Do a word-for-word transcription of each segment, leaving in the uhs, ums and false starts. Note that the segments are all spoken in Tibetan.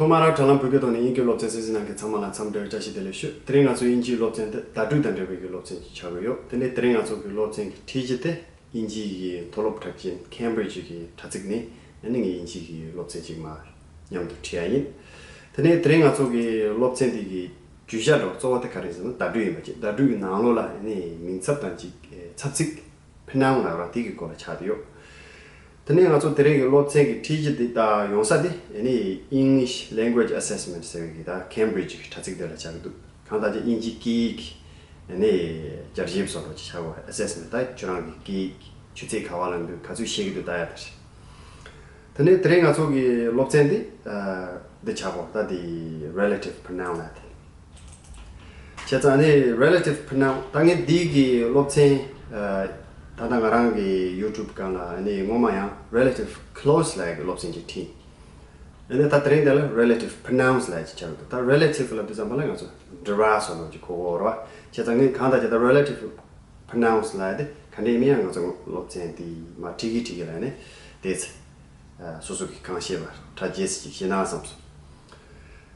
མ་ར་དྲ་ལམ་བོད་སྐད་ཐོག་ནས་དབྱིན་སྐད་སློབ་ཚན་གསན་གཟིགས་གནང་མཁན་ཚང་མ་ལ་འཚམས་འདྲི་བཀྲ་ཤིས་བདེ་ལེགས་ཞུ། དེ་རིང་ང་ཚོ་དབྱིན་ཇིའི་སློབ་ཚན་དེ་བརྡ་སྤྲོད་དང་འབྲེལ་བའི་གི་སློབ་ཚན་ཅིག་ཆགས་ཀྱི་ཡོད། དེ་ནས་དེ་རིང་ང་ཚོ་གི་སློབ་ཚན་གྱི་ཁྲིད་གཞི་དེ་དབྱིན་ཇིའི་གི་མཐོ་སློབ་གྲགས་ཅན་ཁེམ་བྷི་རིཇ་གི་དྲ་ཚིགས་ནས་ཨ་ནི་ངས་དབྱིན་ཇིའི་གི་སློབ་ཚན་ཅིག་མར་མཉམ་དུ་ཁྲིད་ཡ་ཡིན། དེ་ནས་དེ་རིང་ང་ཚོ་གི་སློབ་ཚན་འདི་གི་བརྗོད་བྱ་འདྲ་བོ་གཙོ་བོ་དེ་ག་རེ་ཟེར་ན་བརྡ་སྤྲོད་ཡིན་པ་ཅིག་བརྡ་སྤྲོད་ཀྱི་ནང་ལོགས་ལ་ཨ་ནི་མིང་ཚབ་དང་ཅིག་ཚབ་ཚིག་pronoun ལབ་ར་དེ་གི་སྐོར་ལ་ཆགས་བསྡད་ཡོད། དེ་ནས་ང་ཚོ་དེ་རིང་གི་སློབ་ཚན་གྱི་ཁྲིད་གཞི་འདི་དང་ཡོང་ས་དེ་ཨ་ནི་English Language Assessment ཟེར་བའི་གི་ད་ཁེམ་བྷི་རིཇ་གི་དྲ་ཚིགས་དེ་ལ་ཆགས་ཀྱི་འདུག་གང་ལྟར་ཅིག་དབྱིན་ཇི་སྐད་ཡིག་ཨ་ནི་བསྐྱར་ཞིབ་བཟོ་འདྲ་ཅིག་ཆགས་པ། Assessment ད་ཁྱོད་རང་གི་སྐད་ཡིག་ཆུ་ཚད་ག་བ་ལ་འདུག་ག་ཚོད་ཤེས་ཀྱི་འདུག་ལྟ་ཡ་དེ་རེད། དེ་ནས་དེ་རིང་ང་ཚོ་གི་སློབ་ཚན་འདི་ཨ་འདི་ཆགས་པ་ད་འདི་relative pronoun ལབ་དེ། བྱས་ཙང་ནི་relative pronoun ད་ངས་འདི་གི་སློབ་ཚན་ཨ་ད་ལྟ་ང་རང་གི་YouTube སྒང་ལ་ནི་སྔོན་མ་ཡང་relative clause ལབ་ཡ་གི་སློབ་ཚན་ཅིག་ཁྲིད། ཨ་ནི་ད་དེ་རིང་དེ་ལ་relative pronouns ལབ་ཡ་ཅིག་ཆགས་འདུག་ད་relative ལབ་དུས་ཙམ་པ་ལ་ང་ཚོ་འབྲེལ་བ་བཟོ་ནོ་ཅིག་གོ་གོ་ར། བྱས་ཙང་ངས་གང་ལྟར་བྱས་ད་relative pronouns ལབ་ཡ་དེ་ག་འདྲ་ཡིན་མིན་ཡང་ང་ཚོ་སློབ་ཚན་འདི་མ་ཁྲིད་ཀྱི་ཁྲིད་ཀྱི་ལ་ནི་དེ་ཚེ་ཨ་སོ་སོ་གི་གང་ཤེས་པ་ཕྲ་རྒྱས་སུ་ཅིག་ཤེས་ན་བསམ་སོང་།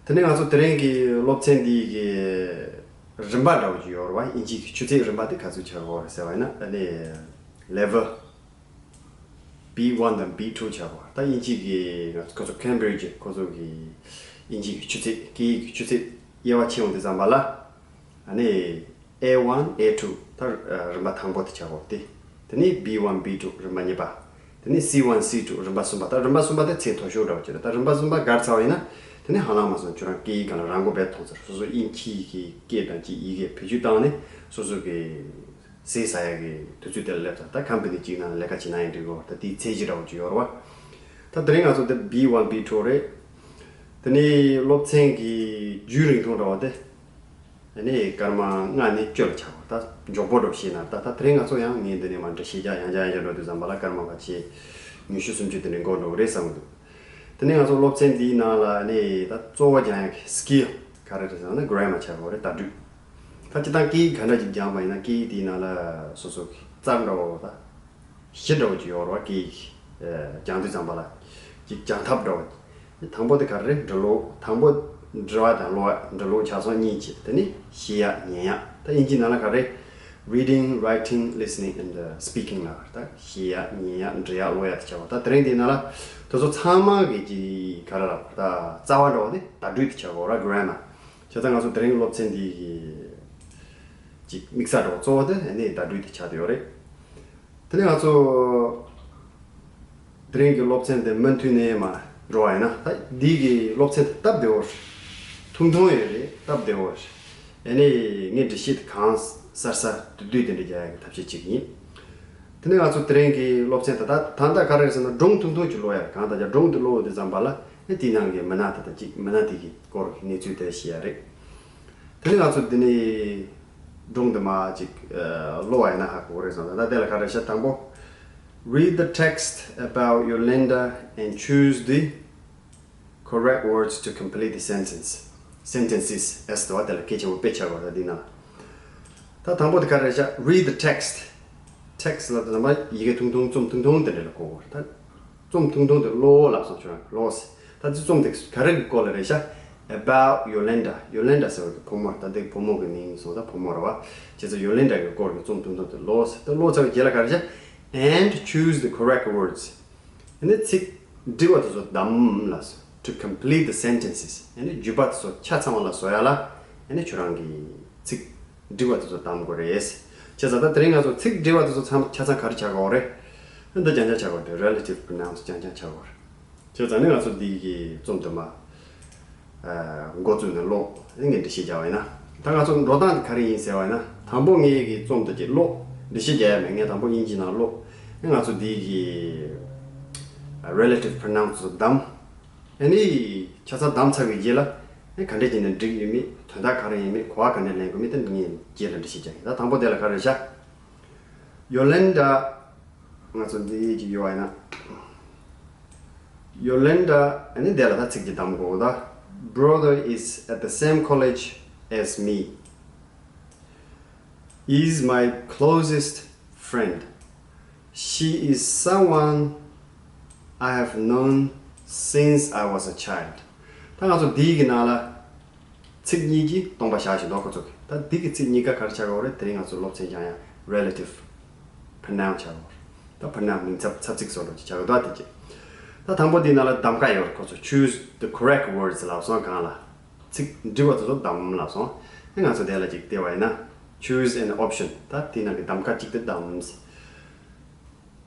དེ་ནས་ང་ཚོ་དེ་རིང་གི་སློབ་ཚན་འདི་གི་རིམ་པ་འདྲ་བོ་ཅིག་ཡོད་རེད་བ། དབྱིན་ཇི་གི་ཆུ་ཚད་རིམ་པ་དེ་ག་ཚོད་ཆགས་ཡོད་རེད་ཟེར་བ་ཡིན་ན་ཨ་ནི་level B one དང་B two ཆགས་པ། ད་དབྱིན་ཇི་གི་ང་ཚོ་ཁོ་ཚོ་ཁེམ་བྷི་རིཇ་ཁོ་ཚོ་གི་དབྱིན་ཇི་གི་ཆུ་ཚད་སྐད་ཡིག་གི་ཆུ་ཚད་དབྱེ་བ་ཕྱེ་ཡོང་དུས་ཙམ་པ་ལ་ཨ་ནི་A one A two ད་རིམ་པ་དང་པོ་དེ་ཆགས་པ་དེ། དེ་ནས་B one B two རིམ་པ་གཉིས་པ། དེ་ནས་C one C two རིམ་པ་གསུམ་པ། ད་རིམ་པ་གསུམ་པ་དེ་ཚད་མཐོ་ཤོས་འདྲ་བོ་ཅིག་རེད། ད་རིམ་པ་གསུམ་པ་བརྒལ་ཚར་བ་ཡིན་ན་དེ་ནས་ཧ་ལམ་མ་སོང་ཁྱོད་རང་སྐད་ཡིག་སྒང་ལ་རང་མགོ་རྦད་མཐོང་ཚར། སོ་སོ་དབྱིན་ཇི་གི་སྐད་དང་ཅིག་ཡི་གེ་བེད་སྤྱོད་བཏང་ནས་སོ་སོ་གི་ཟས་ཟ་ཡ་གི་དུས་ཚོད་དེ་ལ་སླེབས་ཚར། ད་ཁམ་པ་ནི་གཅིག་ནང་ལ་ལས་ཀ་བྱེད་ན་ཡང་འགྲིག་གོ། ད་དེའི་ཚད་གཞི་འདྲ་བོ་ཅིག་ཡོད་རེད་བ། ད་དེ་རིང་ང་ཚོ་འདི་B one B two རེད། དེ་ནས་སློབ་ཚན་གྱི་རྒྱུན་རིང་ཐུང་འདྲ་བོ་དེ་ཨ་ནི་སྐར་མ་ལྔ་ནས་བཅུ་ལ་ཆགས་པ། ད་མགྱོགས་པོ་འགྲོ་ཤེས་ན་ད་ད་དེ་རིང་ང་ཚོ་ཡང་ངས་འདི་ནས་མར་འགྲེལ་བཤད་རྒྱག་ཡང་བསྐྱར་ཡང་བསྐྱར་འགྲོ་དུས་ཙམ་པ་ལ་སྐར་མ་ཁ་ཆེ་ཉི་ཤུ་སུམ་ཅུ་དེ་འདྲ་འགོར་འགྲོ་གི་རེད་བསམ་གི་འདུག་དེ་ནས་ང་ཚོ་སློབ་ཚན་འདིའི་ནང་ལ་ནི་ད་གཙོ་བོ་རྒྱག་ཡག་གི་skill ག་རེ་རེད་ཟེར་ན་grammar ཆགས་པ་རེད། བརྡ་སྤྲོད། ད་སྤྱིར་བཏང་སྐད་ཡིག་ག་འདྲ་ཅིག་སྦྱངས་པ་ཡིན་ན་སྐད་ཡིག་དེའི་ནང་ལ་སོ་སོ་གི་རྩལ་འདྲ་བོ་ད་གཞི་འདྲ་བོ་ཅིག་ཡོད་རེད་བ། སྐད་ཡིག་སྦྱང་དུས་ཙམ་པ་ལ་ཅིག་སྦྱང་ཐབས་འདྲ་བོ། དང་པོ་དེ་ག་རེ་རེད། འབྲི་ཀློག་དང་པོ་འབྲི་བ་དང་ཀློག་པ། འབྲི་ཀློག་ཆ་ཚང་གཉིས་བྱས། དེ་ནས་བཤད་ཡག་ཉན་ཡག་ད་དབྱིན་ཇི་ནང་ལ་ག་རེ་reading, writing, listening and speaking ལབ་རེད། ད་བཤད་ཡག་ཉན་ཡག་འབྲི་ཡག་ཀློག་ཡག་དེ་ཆགས་པ། ད་དེ་རིང་འདིའི་ནང་ལ་དེ་ཚོ་ཚང་མ་གི་ཅིག་ག་རེ་ལབ་དགོས། ད་རྩ་བ་འདྲ་བོ་དེ་བརྡ་སྤྲོད་དེ་ཆགས་པ་རེད། grammar བྱས་ཙང་ང་ཚོ་དེ་རིང་གི་སློབ་ཚན་འདི་གི་ཅིག་དམིགས་ས་འདྲ་བོ་གཙོ་བོ་དེ་ནི་བརྡ་སྤྲོད་དེ་ཆགས་བསྡད་ཡོད་རེད། དེ་ནས་ང་ཚོ་དེ་རིང་གི་སློབ་ཚན་དེ་མུ་མཐུད་ནས་མར་འགྲོ་བ་ཡིན་ན། ད་འདི་གི་སློབ་ཚན་དེ་སྟབས་བདེ་བོ་རེད། ཐུང་ཐུང་ཡོད་རེད། སྟབས་བདེ་བོ་རེད། ཨ་ནི་ངས་འགྲེལ་བཤད་དེ་གང་གསར་གསར་བསྡུས་བསྡུས་དེ་འདྲ་རྒྱག་ཡག་གི་ཐབས་ཤེས་བྱེད་ཀྱི་ཡིན། དེ་ནས་ང་ཚོ་དེ་རིང་གི་སློབ་ཚན་དེ་ད་ད་ལྟ་ག་རེ་རེད་ཟེར་ན་སྒྲུང་ཐུང་ཐུང་ཅིག་ཀློག་ཡ་རེད། གང་ལྟར་ཀྱང་སྒྲུང་དེ་ཀློག་དུས་ཙམ་པ་ལ་ཨ་དེའི་ནང་གི་མི་སྣ་དེ་དང་གཅིག་མི་སྣ་དེ་གི་སྐོར་གྱི་གནས་ཚུལ་དེ་ཤེས་ཡ་རེད། དེ་ནས་ང་ཚོ་འདི་ནས་སྒྲུང་འདི་མར་ཅིག་ཨ་ཀློག་པ་ཡིན་ན་ཧ་གོ་གི་རེད་བསམ། ད་ལྟ་དེ་ལ་ག་རེ་བྱ། དང་པོ། Read the text about Yolanda and choose the correct words to complete the sentence. Sentences ཟེར་བ་དེ་ལ་གལ་ཆེན་པོ་དཔེ་ཆགས་པ་རེད། འདི་ན་ད་དང་པོ་དེ་ག་རེ་བྱ། Read the text. Text ལབ་དུས་ཙམ་པ་ཡི་གེ་ཐུང་ཐུང་རྩོམ་ཐུང་ཐུང་དེ་འདྲ་ལ་གོ་དགོས་རེད། ད་རྩོམ་ཐུང་ཐུང་དེ་ཀློག་ལབ་སོང་། ཁྱོད་རང་ཀློག་ཟེར། ད་དེ་རྩོམ་དེ་ག་རེ་གི་སྐོར་ལ་རེད་ཤག About Yolanda. Yolanda ཟེར་བ་གི་བུ་མོ། ད་དེ་བུ་མོ་གི་མིང་སོང་། ད་བུ་མོ་རེད་བ། བྱས་ཙང་Yolanda གི་སྐོར་གི་རྩོམ་ཐུང་ཐུང་དེ་ཀློག་ཟེར། དེ་ཀློག་ཚར་བའི་རྗེས་ལ་ག་རེ་བྱ། And choose the correct words. ཨ་ནི་ཚིག་འགྲིག་པ་དེ་ཚོ་བདམས་ལབ་སོང་། To complete the sentences. ཨ་ནི་བརྗོད་པ་དེ་ཚོ་ཆ་ཚང་བ་ལ་བཟོ་ཡ་ལ་ཨ་ནི་ཁྱོད་རང་གི་ཚིག་འགྲིག་པ་དེ་ཚོ་བདམས་དགོས་རེད། བྱས་ཙང་ད་དེ་རིང་ང་ཚོ་ཚིག་འགྲིག་པ་དེ་ཚོ་ཚང་ཆ་ཚང་ག་རེ་ཆགས་ཀྱི་ཡོད་རེད། འདི་རྐྱང་རྐྱང་ཆགས་ཀྱི་ཡོད་རེད། relative pronouns རྐྱང་རྐྱང་ཆགས་ཀྱི་ཡོད་རེད། བྱས་ཙང་ནི་ང་ཚོ་འདི་གི་རྩོམ་དེ་མར་ཨ་འགོ་བཙུགས་ནས་ཀློག་ཨ་ནི་ངས་འགྲེལ་བཤད་རྒྱག་པ་ཡིན་ན། ད་ང་ཚོ་འགྲོ་སྟངས་དེ་ག་རེ་ཡིན་ཟེར་བ་ཡིན་ན། དང་པོ་ངའི་གི་རྩོམ་དེ་ཅིག་ཀློག་འགྲེལ་བཤད་རྒྱག་ཡ་མེད། ངས་དང་པོ་དབྱིན་ཇི་ནང་ཀློག་ཨ་ནི་ང་ཚོ་འདི་གི་ཨ་relative pronouns དེ་ཚོ་བདམས། ཨ་ནི་ཆ་ཚང་བདམས་ཚར་བའི་རྗེས་ལ་ཨ་ག་འདྲས་བྱས་ནས་འགྲིག་ཡོད་མེད། དོན་དག་ག་རེ་ཡིན་མིན། གོ་བ་ག་འདྲས་ལེན་དགོས་མིན། དེ་ངས་རྗེས་ལ་འགྲེལ་བཤད་རྒྱག་གི། ད་དང་པོ་དེ་ལ་ག་རེ་བྱ། Yolanda ང་ཚོ་འདི་ཅིག་ཡོད་པ་ཡིན་ན། Yolanda ཨ་ནི་དེ་ལ་ད་ཚིག་ཅིག་བདམས་དགོས། ད་brother is at the same college as me. Is my closest friend. She is someone I have known since I was a child. ད་ང་ཚོ་འདིའི་གི་ནང་ལ་ཚིག་གཉིས་ཀྱིས་སྟོང་པ་བཞག་བཞིན་འདུག་ཁོ་ཚོ་གི། ད་འདི་གི་ཚིག་གཉིས་ཀ་ག་རེ་ཆགས་ཀྱི་ཡོད་རེད། དེ་རིང་ང་ཚོ་སློབ་ཚན་སྦྱང་ཡ་relative pronoun ཆགས་ཀྱི་ཡོད་རེད། ད་pronoun མིང་ཚབ་ཚབ་ཚིག་བཟོ་འདྲ་ཅིག་ཆགས་ཀྱི་འདུག་དེ་ཅི། ད་དང་པོ་འདི་ནང་ལ་གདམ་ག་ཡོད་རེད། ཁོ་ཚོ་choose the correct words ལབ་སོང་། གང་ལ་ཚིག་འགྲིག་པ་དེ་ཚོ་གདམ་ལབ་སོང་། ཨེ་ང་ཚོ་དེ་ལ་ཅིག་བལྟས་པ་ཡིན་ན། Choose an option. ད་དེ་ནང་གི་གདམ་ག་གཅིག་དེ་གདམ།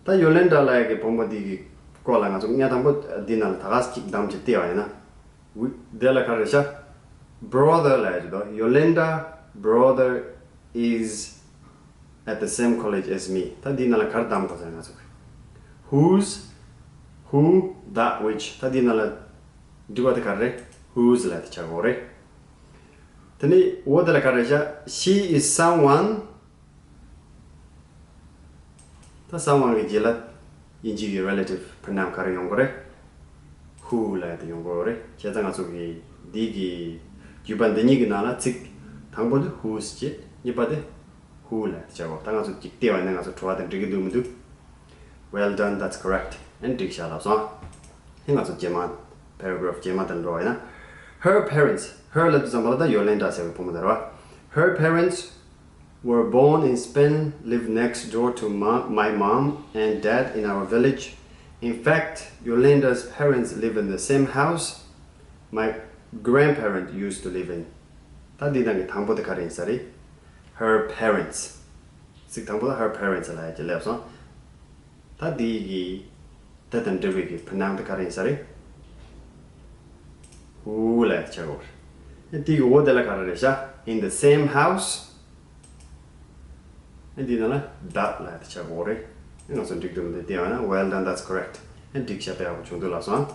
ད་ཡོ་ལེན་ཌ་ལབ་ཡ་གི་བུ་མོ་འདི་གི་སྐོར་ལ་ང་ཚོ་ངས་དང་པོ་འདི་ནང་ལ་ད་ག་ཅིག་གདམ་གྱི་བལྟས་པ་ཡིན་ན། འོ་དེ་ལ་ག་རེ་ཤག brother ལབ་ཡ་ཅིག་འདུག Yolanda brother is at the same college as me. ད་འདི་ནང་ལ་ག་རེ་གདམ་དགོས་ཟེར་ན། ང་ཚོ་whose, who, that, which. ད་འདི་ནང་ལ་འགྲིག་པ་དེ་ག་རེ་རེད། Whose ལབ་ཡ་དེ་ཆགས་ཀྱི་ཡོད་རེད། དེ་ནས་འོ་དེ་ལ་ག་རེ་ཤག She is someone. ད་someone གི་རྗེས་ལ་དབྱིན་ཇི་གི་relative pronoun ག་རེ་ཡོང་གི་རེད། Who ལབ་ཡ་དེ་ཡོང་གི་རེད། བྱས་ཙང་ང་ཚོ་གི་འདི་གི་བརྒྱུད་པ་འདི་གཉིས་ཀྱི་ནང་ལ་ཚིག་དང་པོ་དེ་whose བྱས། གཉིས་པ་དེ་who ལབ་ཡ་དེ་བྱ་དགོས། ད་ང་ཚོ་ཅིག་བལྟས་པ་ཡིན་ན་ང་ཚོ་དྲི་བ་དེ་འགྲིག་གི་འདུག་མི་འདུག Well done, that's correct. ཨན་འགྲིག་ཤག་ལབ་སོང་། ཨེ་ང་ཚོ་རྗེས་མ་paragraph རྗེས་མ་དེར་འགྲོ་བ་ཡིན་ན། Her parents, her ལབ་དུས་ཙམ་པ་ལ་ད་ཡོ་ལེན་ཌ་ཟེར་བའི་བུ་མོ་དེ་རེད་བ། Her parents were born in Spain, lived next door to my, my mom and dad in our village. In fact, Yolanda's parents live in the same house my grandparents used to live in. ད་འདི་ནང་གི་དང་པོ་དེ་ག་རེ་ཡིན་ས་རེད། Her parents. ཚིག་དང་པོ་ལ་her parents ལབ་ཡ་ཅིག་སླེབས་སོང་། ད་འདི་གི་དེ་དང་འབྲེལ་བའི་གི་pronoun དེ་ག་རེ་ཡིན་ས་རེད། Who ལབ་ཡ་ཆགས་ཡོད་རེད། དེ་གི་འོ་དེ་ལ་ག་རེ་རེད་ཤག In the same house. འདི་ནང་ལ་that ལབ་ཡ་དེ་ཆགས་ཡོད་རེད། ང་ཚོ་འགྲིག་འདུག་མི་འདུག་བལྟས་པ་ན། Well done, that's correct. འགྲིག་ཤག་དཔེ་ཡག་པོ་བྱུང་འདུག་ལབ་སོང་།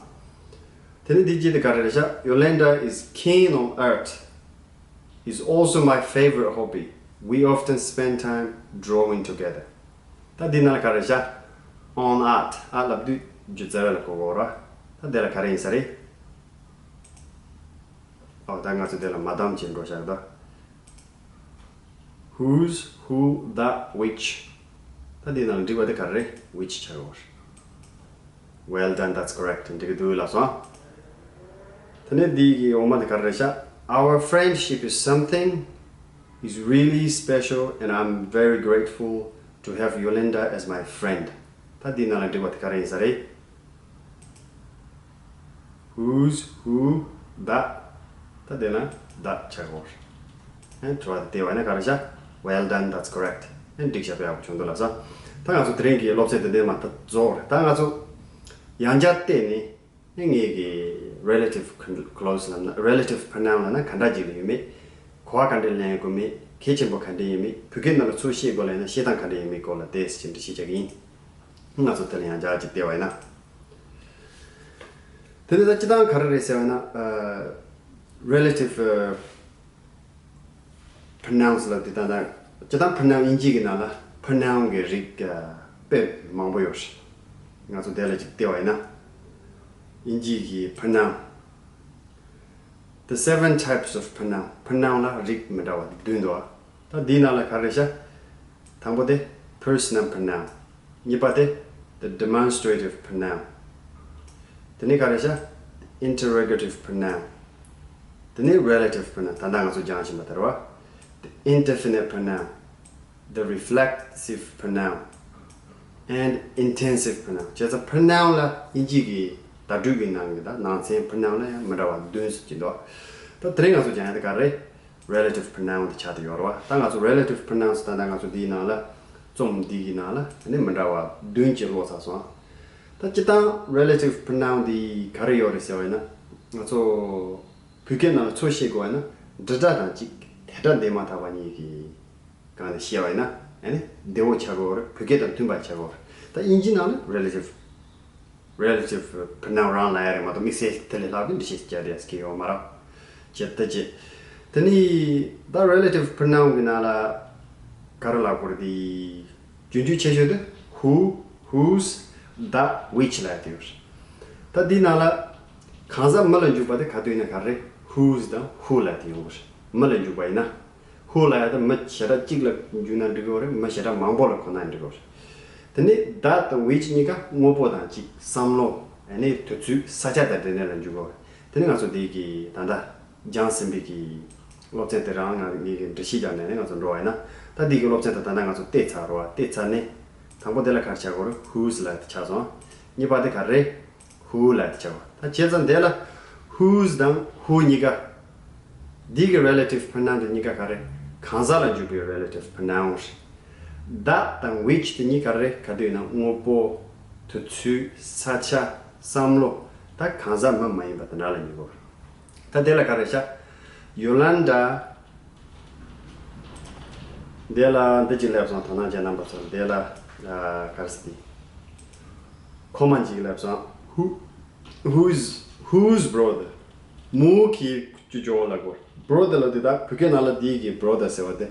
དེ་ནས་འདི་རྗེས་དེ་ག་རེ་རེད་ཤག Yolanda is keen on art. It's also my favorite hobby. We often spend time drawing together. ད་འདི་ནང་ལ་ག་རེ་བྱ། on art. art ལབ་དུས་སྒྱུ་རྩལ་ལ་གོ་གོ་ར། ད་འདི་ལ་ག་རེ་ཡིན་ས་རེད། ཨོ་ད་ང་ཚོ་འདི་ལ་མ་གདམ་བྱེད་འགྲོ་བཞག་ད། Whose, who, that, which. ད་འདི་ནང་ལ་འགྲིག་པ་དེ་ག་རེ་རེད། which ཆགས་ཡོད་རེད། Well done, that's correct. འགྲིག་གི་འདུག་ལབ་སོང་། དེ་ནས་འདི་གི་འོག་མ་དེ་ག་རེ་རེད་ཤག Our friendship is something is really special and I'm very grateful to have Yolanda as my friend. ད་འདི་ནང་ལ་འགྲིག་པ་དེ་ག་རེ་ཡིན་ས་རེད། Whose, who, that. ད་དེ་ན་that ཆགས་ཡོད་རེད། ཨ་ནི་དྲི་བ་དེ་བལྟས་པ་ན་ག་རེ་བྱ། Well done, that's correct. ཨ་ནི་འགྲིག་ཤག་དཔེ་ཡག་པོ་བྱུང་འདུག་ལབ་སོང་། ད་ང་ཚོ་དེ་རིང་གི་སློབ་ཚན་དེ་འདི་མ་ད་རྫོགས་རེད། ད་ང་ཚོ་ཡང་བསྐྱར་བལྟས་ནས། ངས་ངེད་ཀྱི་relative clause ལབ་ན། relative pronoun ལབ་ན་ག་འདྲ་ཅིག་ལ་ཡོད་མེད། གོ་བ་ག་འདྲ་ལེན་དགོས་མེད། གལ་ཆེན་པོ་ག་འདྲ་ཡོད་མེད། བོད་སྐད་ནང་ལ་ཚུར་བཤད་དགོས་ལབ་ན་བཤད་སྟངས་ག་འདྲ་ཡོད་མེད་སྐོར་ལ་ཏོག་ཙམ་འགྲེལ་བཤད་རྒྱག་གི་ཡིན། ང་ཚོ་དེ་ལ་ཡང་བསྐྱར་ཅིག་བལྟས་པ་ཡིན་ན། དེ་ནས་ད་སྤྱིར་བཏང་ག་རེ་རེད་ཟེར་བ་ན། ཨ། relative pronoun ལབ་དུས་ད་ལྟ་སྤྱིར་བཏང་pronoun དབྱིན་ཇི་གི་ནང་ལ་pronoun གི་རིགས་དཔེ་མང་པོ་ཡོད་རེད། ང་ཚོ་དེ་ལ་ཅིག་བལྟས་པ་ཡིན་ན། དབྱིན་ཇི་གི་pronoun The seven types of pronoun. pronoun ལ་རིགས་མི་འདྲ་བ་བདུན་འདུག་ད་འདིའི་ནང་ལ་ག་རེ་ཤག་དང་པོ་དེ་personal pronoun. གཉིས་པ་དེ་the demonstrative pronoun. དེ་ནས་ག་རེ་ཤག interrogative pronoun. དེ་ནས་relative pronoun. ད་ལྟ་ང་ཚོ་སྦྱངས་བཞིན་པ་དེ་རེད་བ། the indefinite pronoun, the reflexive pronoun, and intensive pronoun. བྱས་ཙང་pronoun ལ་དབྱིན་ཇི་གི་བརྡ་སྤྲོད་ཀྱི་ནང་གི་ད་ནང་ཚན་pronoun ལ་ཡང་མི་འདྲ་བ་བདུན་ཟེར་གྱི་འདུག་ད་དེ་རིང་ང་ཚོ་སྦྱང་ཡ་དེ་ག་རེ། relative pronoun དེ་ཆགས་བསྡད་ཡོད་རེད་བ། ད་ང་ཚོ་relative pronouns ད་ལྟ་ང་ཚོ་འདིའི་ནང་ལ་རྩོམ་འདི་གི་ནང་ལ་ནི་མི་འདྲ་བ་བདུན་ཅིག་ཀློག་ཚར་སོང་། ད་སྤྱིར་བཏང་relative pronoun འདི་ག་རེ་ཡོད་རེད་ཟེར་བ་ཡིན་ན། ང་ཚོ་བོད་སྐད་ནང་ལ་ཚུར་བཤད་དགོས་བ་ཡིན་ན་འབྲི་སྒྲ་དང་གཅིག་དེ་སྒྲ་འདས་མ་ཐག་པ་གཉིས་ཀྱི་སྒང་ནས་བཤད་པ་ཡིན་ན་ཨ་ནི་བདེ་བོ་ཆགས་ཀྱི་ཡོད་རེད། བོད་སྐད་དང་མཐུན་པ་ཆགས་ཀྱི་ཡོད་རེད། ད་དབྱིན་ཇི་ནང་ལ་relative relative pronoun རང་ལབ་ཡ་རེད་མ་གཏོགས་དམིགས་བསལ་དེ་ལས་ལྷག་པའི་འགྲེལ་བཤད་རྒྱག་རེས་ཀྱི་ཡོད་མ་རེད། ཇི་ལྟ་ཅི། དེ་ནི་ད་relative pronoun གི་ནང་ལ་ག་རེ་ལབ་དགོས་རེད་དེ། རྒྱུན་རྒྱུན་ཆེ་ཤོས་དེ་who, whose, that, which ལབ་ཡ་དེ་ཡོད་རེད། ད་འདི་ནང་ལ་གང་ཟག་མི་ལ་འཇུག་པ་དེ་ག་དུས་ཡིན་ན་ག་རེ་རེད། whose དང་who ལབ་ཡ་དེ་ཡོང་གི་རེད། མི་ལ་འཇུག་པ་ཡིན་ན། who ལབ་ཡ་དེ་མི་ཞེ་དྲག་གཅིག་ལ་འཇུག་ན་འགྲིག་གི་རེད། མི་ཞེ་དྲག་མང་པོ་ལ་གོ་ན་འགྲིག་གི་རེད། དེ་ནས་that དང་which གཉིས་ཀ་དངོས་པོ་དང་གཅིག་བསམ་བློ། ཨ་ནི་དུས་ཚོད་ས་ཆ་དང་དེ་འདྲ་ལ་འཇུག་གི་རེད། དེ་ནས་ང་ཚོ་འདི་གི་ད་ལྟ་སྦྱངས་ཟིན་པའི་གི་སློབ་ཚན་དེ་རང་ང་ངེད་ཀྱི་འགྲེལ་བཤད་རྒྱག་ནས་ནས་ང་ཚོ་འགྲོ་བ་ཡིན་ན། ད་འདི་གི་སློབ་ཚན་དེ་ད་ལྟ་ང་ཚོ་བལྟས་ཚར་རོ། བལྟས་ཚར་ནས་དང་པོ་དེ་ལ་ག་རེ་ཆགས་དགོས་རེད། Whose ལབ་དེ་ཆགས་སོང་། གཉིས་པ་དེ་ག་རེ། Who ལབ་དེ་ཆགས་པ། ད་བྱས་ཙང་དེ་ལ་Whose དང་Who གཉིས་ཀ། འདི་གི་relative pronoun དེ་གཉིས་ཀ་ག་རེ། གང་ཟག་ལ་འཇུག་པའི་relative pronoun རེད། That དང་which དེ་གཉིས་ཀ་རེ་ག་དུས་ཡིན་ན་དངོས་པོ། དུས་ཚོད། ས་ཆ། བསམ་བློ། ད་གང་ཟག་མི་མ་ཡིན་པ་དེ་འདྲ་ལ་འཇུག་དགོས་རེད། ད་དེ་ལ་ག་རེ་བྱ། Yolanda། དེ་ལ་འདི་གཅིག་སླེབས་སོང་། དོ་སྣང་བྱས་རྣམ་པ་ཚོ། དེ་ལ་ཨ་ག་རེ་ཟེར་དེ། ཁོ་མ་གཅིག་སླེབས་སོང་། Who whose whose brother། མོ་གི་ཅོ་ཅོ་ལབ་དགོས། Brother ལབ་དུས་ད་བོད་སྐད་ནང་ལ་འདི་གི་brother ཟེར་བ་དེ་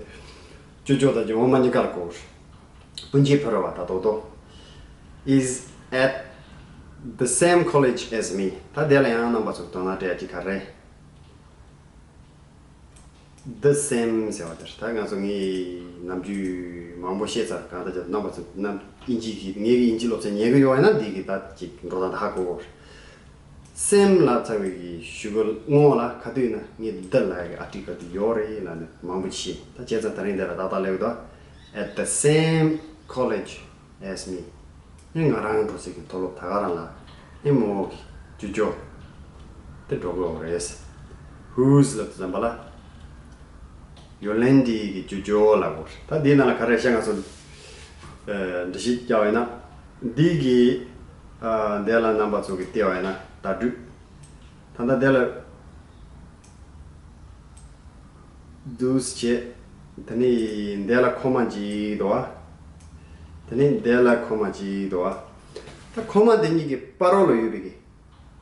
ཅོ་ཅོ་དང་ཅོ་འོ་མ་གཉིས་ཀ་ལ་གོ་རེད། སྤུན་མཆེད་ཕོ་རབ་པ་ད་དོ་དོ། Is at the same college as me། ད་དེ་ལ་ཡང་རྣམ་པ་ཚོ་དོ་སྣང་སྤྲད་ཡ་ཅིག་ག་རེ། The same ཟེར་བ་དེར་ད་ང་ཚོ་ངའི་ནམ་རྒྱུན་མང་པོ་བཤད་ཚར། གང་ལྟར་ཀྱང་རྣམ་པ་ཚོ་རྣམ་དབྱིན་ཇི་གི་ངའི་གི་དབྱིན་ཇི་སློབ་ཚན་ཉན་གི་ཡོད་ཡིན་ན་འདི་གི་ད་ཅིག་འགྲོ་སྟངས་ད་ཧ་གོ་གོ། Same ལབ་ཚར་བའི་གི་གཞུག་གུ་སྔོན་ལ་ག་དུས་ཡིན་ན་ངས་the ལབ་ཡ་གི་article དེ་ཡོད་རེད་ལབ་ནས་མང་པོ་བཤད། ད་བྱས་ཙང་ད་རིང་འདི་ལ་ཏག་ཏག་སླེབས་འདུག At the same college as me། ཨེ་ང་རང་འགྲོ་སའི་གི་མཐོ་སློབ་ད་ག་རང་ལ་ཨེ་མོ་གི་ཅོ་ཅོ་དེ་འགྲོ་དགོས་རེད། Whose ལབ་དུས་ཙམ་པ་ལ་ཡོ་ལན་ཌའི་གི་ཅོ་ཅོ་ལབ་དགོས་རེད། ད་འདིའི་ནང་ལ་ག་རེ་བཤད། ང་ཚོ་ཨ་འགྲེལ་བཤད་རྒྱག་པ་ཡིན་ན། འདི་གི་ཨ་འདི་ལ་རྣམ་པ་ཚོ་གི་བལྟས་པ་ཡིན་ན་བརྡ་སྤྲོད། ད་ལྟ་འདི་ལ་Whose བྱས། དེ་ནས་འདི་ལ་ཁོ་མ་གཅིག་འདུག་བ། དེ་ནས་འདི་ལ་ཁོ་མ་གཅིག་འདུག་བ། ད་ཁོ་མ་འདི་གཉིས་ཀྱི་བར་རོ་ལ་ཡོད་པའི་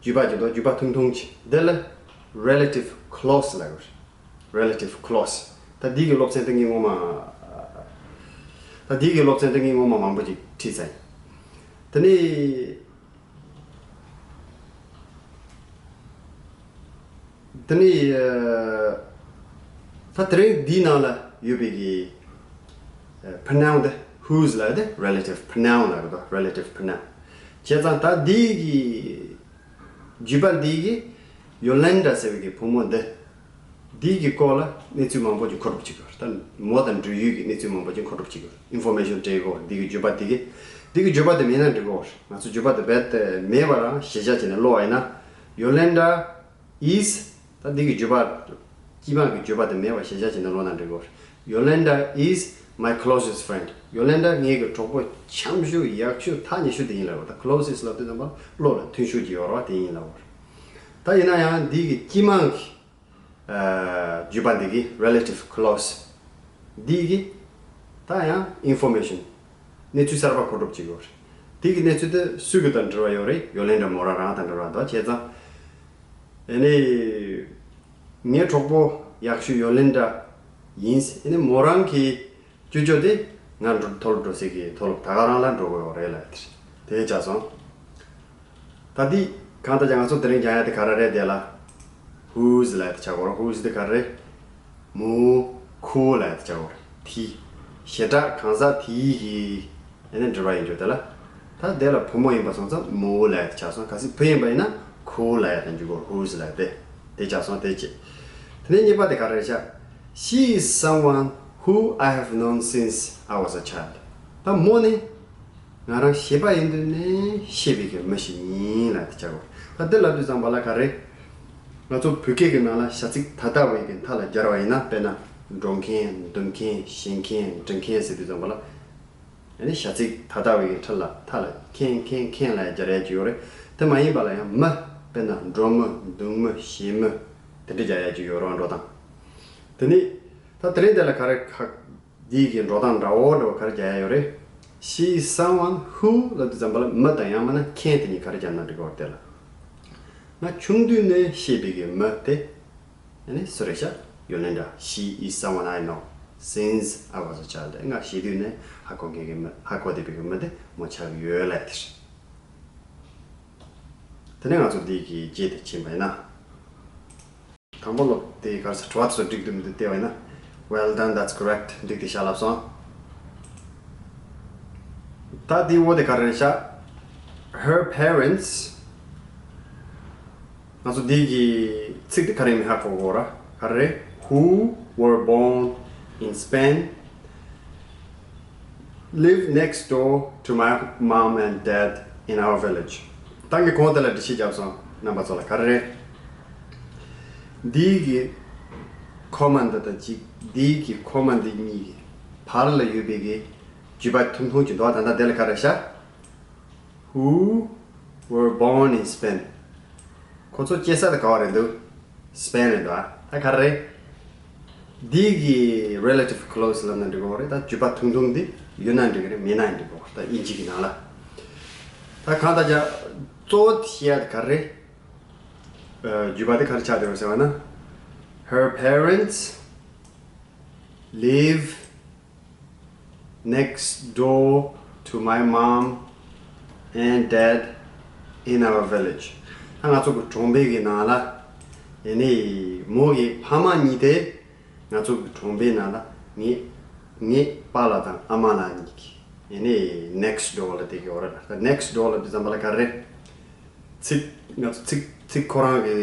གི་བརྗོད་པ་གཅིག་འདུག་བརྗོད་པ་ཐུང་ཐུང་གཅིག་འདི་ལ་relative clause ལབ་ཡོད་རེད། Relative clause། ད་འདི་གི་སློབ་ཚན་དེ་ངས་སྔོན་མ། ད་འདི་གི་སློབ་ཚན་དེ་ངས་སྔོན་མ་མང་པོ་ཅིག་ཁྲིད་ཚར་ཡིན། དེ་ནས། དེ་ནས་ཨ་ད་དེ་རིང་འདིའི་ནང་ལ་ཡོད་པའི་གི་ཨ་pronoun དེ་whose ལབ་དེ་relative pronoun ལབ་གི་འདུག relative pronoun། བྱས་ཙང་ད་འདི་གི་བརྗོད་པ་འདི་གི་ཡོ་ལན་ཌ་ཟེར་བའི་གི་བུ་མོ་འདི། འདི་གི་སྐོར་ལ་གནས་ཚུལ་མང་པོ་ཅིག་མཁོ་སྒྲུབ་བྱེད་དགོས། ད་མོ་དང་འབྲེལ་ཡོད་ཀྱི་གནས་ཚུལ་མང་པོ་ཅིག་མཁོ་སྒྲུབ་བྱེད་དགོས། Information སྤྲད་དགོས། འདི་གི་བརྗོད་པ་འདི་གི་འདི་གི་བརྗོད་པ་དེ་མེད་ན་འགྲིག་གོ། ང་ཚོ་བརྗོད་པ་དེ་རྦད་དེ་མེད་པ་རང་ཞེ་དྲག་བྱས་ནས་ཀློག་པ་ཡིན་ན། Yolanda is། ད་འདི་གི་བརྗོད་པ། དཀྱིལ་མ་གི་བརྗོད་པ་དེ་མེད་པ་ཞེ་དྲག་བྱས་ནས་ཀློག་ན་འགྲིག་གོ། Yolanda is my closest friend། ཡོ་ལན་ཌ་ངའི་གི་གྲོགས་པོ་འཆམ་ཤོས་ཡག་ཤོས་ཐག་ཉེ་ཤོས་དེ་ཡིན་ལབ་གོ། ད་closest ལབ་དུས་ཙམ་པ་བློ་ལ་མཐུན་ཤོས་ཀྱི་ཡོད་རེད་བ། དེ་ཡིན་ལབ་གོ། ད་ཡིན་ན་ཡང་འདི་གི་དཀྱིལ་མ་གི་ཨ་བརྗོད་པ་འདི་གི་relative clause འདི་གི་ད་ཡང་information གནས་ཚུལ་གསར་པ་མཁོ་སྒྲུབ་བྱེད་དགོས་རེད། དེ་གི་གནས་ཚུལ་དེ་སུ་གི་དང་འབྲེལ་བ་ཡོད་རེད། ཡོ་ལན་ཌ་མོ་རང་རང་དང་འབྲེལ་བ་འདུག་བྱས་ཙང་། ཨ་ནི་ངའི་གྲོགས་པོ་ཡག་ཤོས་ཡོ་ལན་ཌ་ཡིན། ཨ་ནི་མོ་རང་གི་ཅོ་ཅོ་དེ་ང་འགྲོ་མཐོ་སློབ་འགྲོ་སའི་གི་མཐོ་སློབ་ད་ག་རང་ལ་འགྲོ་དགོས་ཡོད་རེད་ལབ་དེ་དེ་ཆགས་སོང་། ད་འདི་གང་ལྟར་ཀྱང་ང་ཚོ་དེ་རིང་སྦྱང་ཡ་དེ་ག་རེ་རེད། དེ་ལ་whose ལབ་དེ་ཆགས་གོ། whose དེ་ག་རེ་རེད། མོ་ཁོ་ལབ་དེ་ཆགས་གོ། དེ་བྱེ་བྲག་གང་ཟག་དེའི་གི་ཨ་ནི་འབྲེལ་བ་ཡིན་རྒྱུ་དེ་ལ། ད་དེ་ལ་བུ་མོ་ཡིན་པ་སོང་ཙང་མོ་ལབ་དེ་ཆགས་སོང་། གལ་སྲིད་བུ་ཡིན་པ་ཡིན་ན་ཁོ་ལབ་ཡ་དང་འཇུག་གོ། whose ལབ་དེ་དེ་ཆགས་སོང་། དེ་གཅིག་དེ་ནས་གཉིས་པ་དེ་ག་རེ་རེད་ཤག She is someone who I have known since I was a child། ད་མོ་ནི་ང་རང་བྱིས་པ་ཡིན་དུས་ནས་ཤེས་པའི་གི་མི་ཞིག་ཡིན་ལབ་དེ་ཆགས་གོ། ད་འདི་ལབ་དུས་ཙམ་པ་ལ་ག་རེ། ང་ཚོ་བོད་སྐད་ཀྱི་ནང་ལ་བྱ་ཚིག་ད་ལྟ་བའི་གི་མཐའ་ལ་སྦྱར་བ་ཡིན་ན། དཔེར་ན་འགྲོ་མཁན། འདུག་མཁན། བཞེངས་མཁན། འབྲི་མཁན་ཟེར་དུས་ཙམ་པ་ལ། ཨ་ནི་བྱ་ཚིག་ད་ལྟ་བའི་གི་མཐའ་ལ་མཐའ་ལ་མཁན་མཁན་མཁན་ལབ་སྦྱར་ཡ་ཅིག་ཡོད་རེད། དེ་མ་ཡིན་པ་ལ་ཡང་མི། དཔེར་ན་འབྲོག་མི། འདུག་མི། བཞེངས་མི། དེ་འདྲ་སྦྱར་ཡ་ཅིག་ཡོད་རེད། འགྲོ་སྟངས། དེ་ནི་ད་དེ་རིང་དེ་ལ་ག་རེ་ཁ། འདི་གི་འགྲོ་སྟངས་འདྲ་བོ་འདྲ་བོ་ག་རེ་རྒྱག་ཡ་ཡོད་རེད། She is someone who ལབ་དུས་ཙམ་པ་ལ་མི་དང་ཡང་མིན་ན་མཁན་དེ་གཉིས་ག་རེ་རྒྱག་ན་འགྲིག་གི་ཡོད་རེད། དེ་ལ་ང་ཆུང་དུས་ནས་ཤེས་པའི་གི་མི་དེ་ཨ་ནི་སུ་རེད་ཤག་ཡོ་ལན་ཌ། She is someone I know since I was a child། ང་བྱིས་དུས་ནས་ཧ་གོ་མཁན་གི་མི། ཧ་གོ་བསྡད་པའི་གི་མི་དེ་མོ་ཆགས་ཀྱི་ཡོད་ལབ་དེ་རེད། དེ་ནས་ང་ཚོ་འདི་གི་རྗེས་དེ་ཕྱིན་པ་ཡིན་ན། དང་པོ་ལོ་དེ་གར་ས་དྲི་བ་དེ་ཚོ་འགྲིག་འདུག་མི་འདུག་བལྟས་པ་ཡིན་ན། Well done, that's correct. འགྲིག་དེ་ཤག་ལབ་སོང་། ད་དེའི་འོག་དེ་ག་རེ་རེད་ཤག Her parents ང་ཚོ་འདི་གི་ཚིག་འདི་ག་རེ་མི་ཧ་གོ་གོ་ར། ག་རེ། Who were born in Spain live next door to my mom and dad in our village. ད་ངས་གོང་དེ་ལ་འགྲེལ་བཤད་བརྒྱབ་སོང་རྣམ་པ་ཚོ་ལ། ག་རེ། འདི་གི་ཁོ་མ་འདི་དང་གཅིག་འདི་གི་ཁོ་མ་འདི་གཉིས་ཀྱི་བར་ལ་ཡོད་པའི་གི་བརྒྱུད་པ་ཐུང་ཐུང་ཅིག་འདུག་ད་ལྟ་དེ་ལ་ག་རེ་ཤ། Who were born in Spain. ཁོ་ཚོ་སྐྱེས་ས་དེ་ག་བ་རེད་འདུག Spain རེད་འདུག་ད་ག་རེ། འདི་གི་relative clause ལབ་ན་འགྲིག་གོ་རེད། ད་བརྒྱུད་པ་ཐུང་ཐུང་འདི་ཡོད་ན་འགྲིག་གི་རེད། མེད་ན་འགྲིག་གོ། ད་དབྱིན་ཇི་གི་ནང་ལ། ད་གང་ལྟར་ཀྱང་གཙོ་བོ་དེ་བཤད་ཡ་དེ་ག་རེ། བརྒྱུད་པ་དེ་ག་རེ་ཆགས་བསྡད་ཡོད་ཟེར་བ་ན། Her parents live next door to my mom and dad in our village. ད་ང་ཚོ་གི་གྲོང་པའི་གི་ནང་ལ། ཡ་ནི་མོ་གི་ཕ་མ་གཉིས་དེ་ང་ཚོ་གི་གྲོང་པའི་ནང་ལ་ངའི་ངའི་པཱ་ལགས་དང་ཨ་མ་ལགས་གཉིས་ཀྱི་ཡ་ནི་next door ལ་བསྡད་ཀྱི་ཡོད་རེད། ད་next door ལབ་དུས་ཙམ་པ་ལ་ག་རེ། ཚིག་ང་ཚོ་ཚིག་ཚིག་ཁོ་རང་གི་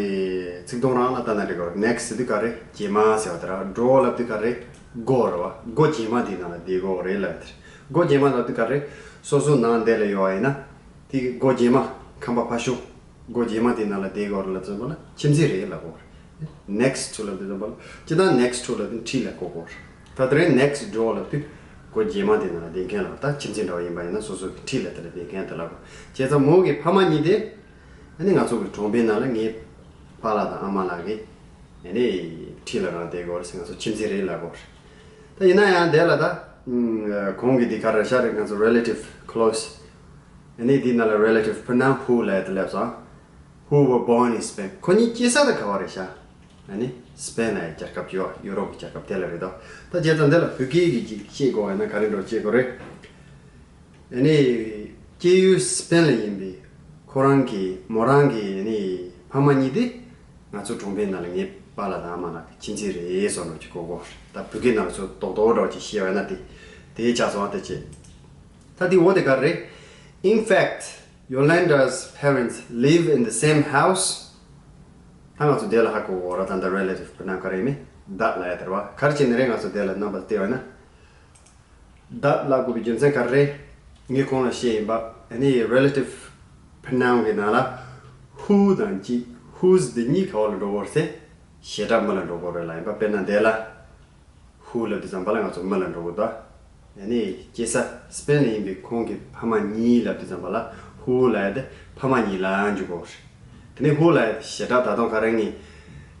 ཚིག་དོན་རང་ལ་ལྟ་ན་འགྲིག་གི་རེད། next ཟེར་དུས་ག་རེ་རྗེས་མ་ཟེར་བ་དེ་ར། door ལབ་དུས་ག་རེ་སྒོ་རེད་བ། སྒོ་རྗེས་མ་དེའི་ནང་ལ་བསྡད་དགོས་རེད་ལབ་དེ་རེད། སྒོ་རྗེས་མ་ལབ་དུས་ག་རེ་སོ་སོ་ནང་དེ་ལ་ཡོད་པ་ཡིན་ན་དེ་གི་སྒོ་རྗེས་མ་ཁང་པ་ཕར་ཕྱོགས་སྒོ་རྗེས་མ་དེའི་ནང་ལ་བསྡད་དགོས་རེད་ལབ་དུས་ཙམ་པ་ལ་ཁྱིམ་མཚེས་རེད་ལབ་དགོས་རེད། next to ལབ་དུས་ཙམ་པ་ལ་སྤྱིར་བཏང་next to ལབ་དུས་འཁྲིས་ལ་གོ་དགོས་རེད། ད་དེ་རིང་next door ལབ་དུས་སྒོ་རྗེས་མ་དེའི་ནང་ལ་བསྡད་མཁན་ལ། ད་ཁྱིམ་མཚེས་འདྲ་བ་ཡིན་པ་ཡིན་ན་སོ་སོ་གི་འཁྲིས་ལ་དེ་ལ་བསྡད་མཁན་དེ་ལབ་དགོས། བྱས་ཙང་མོ་གི་ཕ་མ་གཉིས་དེ་ཨ་ནི་ང་ཚོ་གི་གྲོང་པའི་ནང་ལ་ངའི་པཱ་ལགས་དང་ཨ་མ་ལགས་ཀྱི་ཨ་ནི་འཁྲིས་ལ་རང་བསྡད་དགོས་རེད་ཟེར། ང་ཚོ་ཁྱིམ་མཚེས་རེད་ལབ་དགོས་རེད། ད་ཡིན་ན་ཡང་དེ་ལ་ད་ཨུམ་གོང་གི་འདི་ག་རེ་ཤ་རེད། ང་ཚོ་relative clause ཨ་ནི་འདི་ནང་ལ་relative pronoun who ལབ་དེ་སླེབས་སོང་། Who were born in Spain. ཁོ་གཉིས་སྐྱེས་ས་དེ་ག་བ་རེད་ཤག་ཨ་ནི་Spain ལབ་ཡ་རྒྱལ་ཁབ་ཅིག་ཡོད། ཡུ་རོབ་ཀྱི་རྒྱལ་ཁབ་དེ་ལ་རེད་དོ། ད་བྱས་ཙང་འདི་ལ་བོད་སྐད་ཀྱི་ཅིག་བཤད་དགོས་ཡོད་ན་ག་རེ་འདྲ་བཤད་དགོས་རེད། ཨ་ནི་སྐྱེས་ཡུལ་Spain ལ་ཡིན་པའི་ཁོ་རང་གི་མོ་རང་གི་ཨ་ནི་ཕ་མ་གཉིས་དེ་ང་ཚོ་གྲོང་པའི་ནང་ལ་ངའི་པཱ་ལགས་དང་ཨ་མ་ལགས་ཀྱི་ཁྱིམ་མཚེས་རེད་བཟོ་འདྲ་ཅིག་གོ་དགོས་རེད། ད་བོད་སྐད་ནང་ཚོ་རྡོག་རྡོག་འདྲ་བ་ཅིག་བཤད་པ་ཡིན་ན་དེ་དེའི་ཆ་ཚང་བ་དེ་བྱེད། ད་དེ་འོ་དེ་ག་རེད། In fact, Yolanda's parents live in the same house. ད་ང་ཚོ་དེ་ལ་ཧ་གོ་གོ་ར། ད་ད་relative pronoun ག་རེ་མེད་that ལ་ཡ་དེར་བ་ག་རེ་བྱས་ནས་རེད། ང་ཚོ་དེ་ལ་རྣམ་པ་བལྟས་པ་ན་that ལ་གོ་བའི་རྒྱུ་མཚན་ག་རེ། ངས་གོང་ལ་བཤད་ཡིན་པ་ཨ་ནི་relative pronoun གི་ནང་ལ་who དང་གཅིག whose འདི་གཉིས་ག་བ་ལ་འགྲོ་གོ་རེད་ཟེར། བྱེ་བྲག་མི་ལ་འགྲོ་གོ་རེད་ལ་ཡིན་པ། དཔེར་ན་དེ་ལ། Who ལབ་དུས་ཙམ་པ་ལ་ང་ཚོ་མི་ལ་འགྲོ་གི་འདུག་ཨ་ནི་སྐྱེས་ས་Spain ལ་ཡིན་པའི་ཁོང་གི་ཕ་མ་གཉིས་ལབ་དུས་ཙམ་པ་ལ་who ལབ་ཡ་དེ་ཕ་མ་གཉིས་ལ་འཇུག་དགོས་རེད། དེ་ནས་who ལབ་ཡ་དེ་བྱེ་བྲག་ད་དུང་ག་རེ་ངས་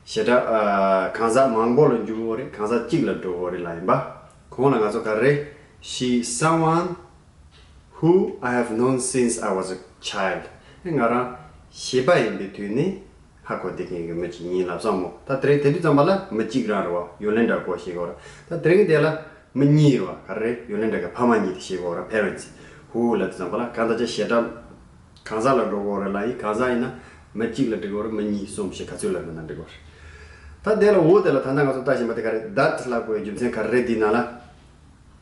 བྱེ་བྲག་ཨ་གང་ཟག་མང་པོ་ལ་འཇུག་དགོས་རེད། གང་ཟག་གཅིག་ལ་འགྲོ་དགོས་རེད་ལབ་ཡིན་པ། གོང་ལ་ང་ཚོ་ག་རེ། She is someone who I have known since I was a child. ང་རང་བྱིས་པ་ཡིན་པའི་དུས་ནས་ཧ་གོ་བསྡད་མཁན་གྱི་མི་གཅིག་ཡིན་ལབ་སོང་མོ། ད་དེ་རིང་དེ་དུས་ཙམ་པ་ལ་མི་གཅིག་རང་རེད་བ། ཡོ་ལན་ཌ་སྐོར་ཞིག་གོ་ར། ད་དེ་རིང་དེ་ལ་མི་གཉིས་རེད་བ། ག་རེ། ཡོ་ལན་ཌ་གི་ཕ་མ་གཉིས་དེ་ཞིག་གོ་ར། parents who ལབ་དུས་ཙམ་པ་ལ་གང་ལྟར་ཅིག་བྱེ་བྲག་གང་ཟག་ལ་འགྲོ་གོ་རེད་ལ་ཡིན། གང་ཟག་ཡིན་ན་མི་གཅིག་ལ་འགྲིག་གོ་ར། མི་གཉིས་གསུམ་བཞི་ག་ཚོད་ལ་མིན་ན་འགྲིག་གོ་ར། ད་དེ་ལ་འོ་དེ་ལ་ད་ལྟ་ང་ཚོ་ལྟ་བཞིན་པ་དེ་ག་རེ། that ལབ་དགོས་རྒྱུ་མཚན་ག་རེ་འདི་ན་ལ།